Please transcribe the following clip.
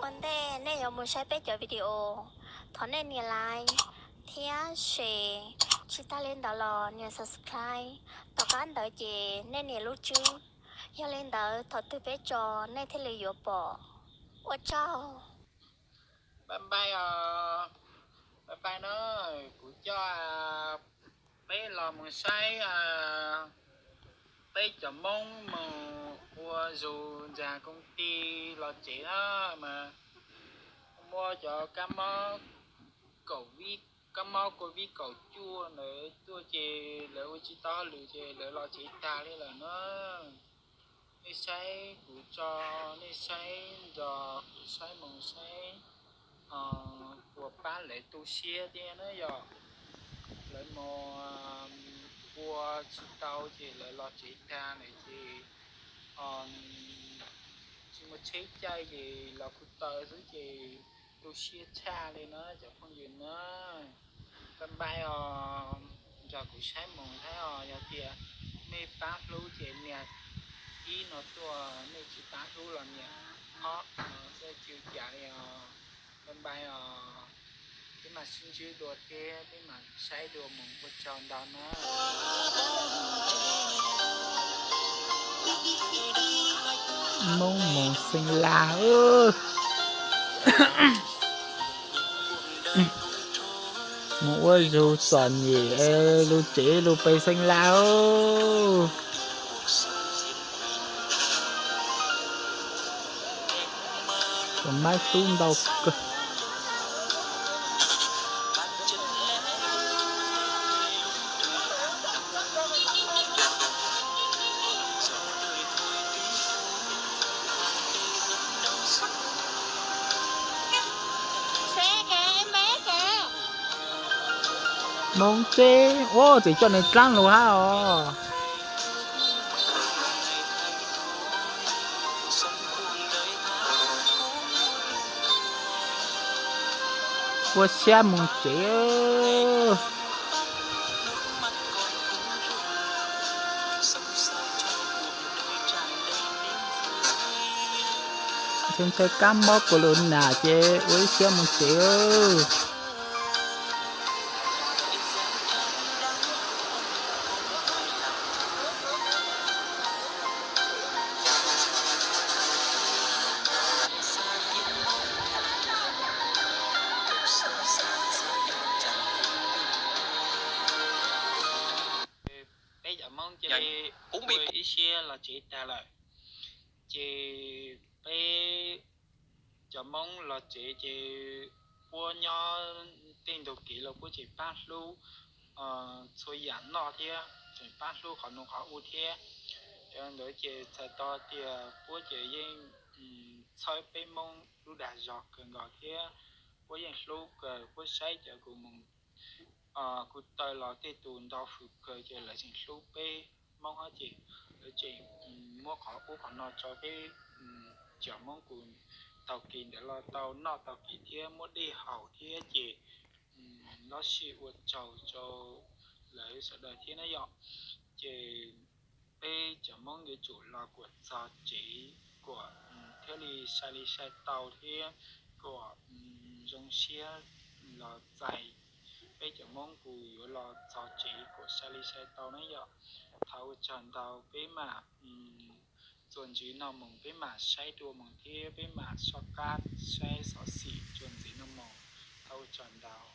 Ua ntej nej yuav mus saib peb cov video, thov nej nias like thiab share, tsis tag li ntawd los nias subscribe. Tom qab ntawd ces nej nias lub tswb. Yog li ntawd thaum twg peb tso nej thiaj li yuav pom. Ua tsaug. Bye bye os. Bye bye na. Kuv coj peb los mus saib peb cov Hmoob mus ua zus ntawm koom tij los tsev na, mas muaj cov kab mob kaum vib, kab mob COVID kaum cuaj ntawd tuaj ces lawv ua tsis tau hauj lwm ces lawv los tsev tag li lawm na. Nej saib kuv tso, nej saib nrog kuv saib mus saib puas pab lawv tu siab thiab na yom. Lawv mus ua tsis tau ces lawv los tsev tag lawm ces tsis muaj tsheb caij ces los kuv taw xwb ces tu siab tshaj li na cov phooj ywg na. Bye bye os, nrog kuv saib mus thiab os, yog tias nej pab hlub ces nias ib no tuaj, nej tsis pab hlub los nias ob no tuaj, tsis ua cas li os. Bye bye os, peb mam sib ntsib dua thiab peb mam saib dua mus, ua tsaug ntau na. Hmoob mus Xeeb Las, mus ua zus txom nyem, lug tsev lug pem Xeeb Las. Tus maib tub ntau kawg. Hmoob teb, ua tseem coj nws dlaab lug hab os. Ua siab mus tsev. Ntshe ntshe kab mob corona ces ua ib siab mus tsev. Peb cov Hmoob cia li ua ib siab los tsev tag lawm. Ces peb cov Hmoob los tsev ces puab nyob tej ntug kev los puab tseem pab hlub txhua yam noj thiab tseem pab hlub qhov nus qhov ub thiab. Cov ntawd ces txhais tau tias puab ces yeej txhawb peb Hmoob lub dag zog kawg nkaus thiab puab yeej hlub kawg, puab saib cov kws mus kuv taw los tej tus ntau hwm kawg ces lawv tseem hlub peb Hmoob hab ces lawv tseem muab qhov ub qhov no rau peb cov Hmoob kws taug kis ntawd los tau noj tau kis thiab muaj dej haus thiab ces lub sij ua tsaug rau lawv sawv daws thiab na yom. Ces peb cov Hmoob yuav tsum los kuas txog tsev kuas thiaj li sai li sai tau thiab kuas zoo siab los txais peb cov Hmoob kws yuav los txog tsev kuas sai li sai tau na yom. Thov ua tsaug ntau, peb mam txuas ntxiv no mus peb mam saib dua mus thiab peb mam soj qab saib xov xwm txuas ntxiv no mus. Thov ua tsaug ntau.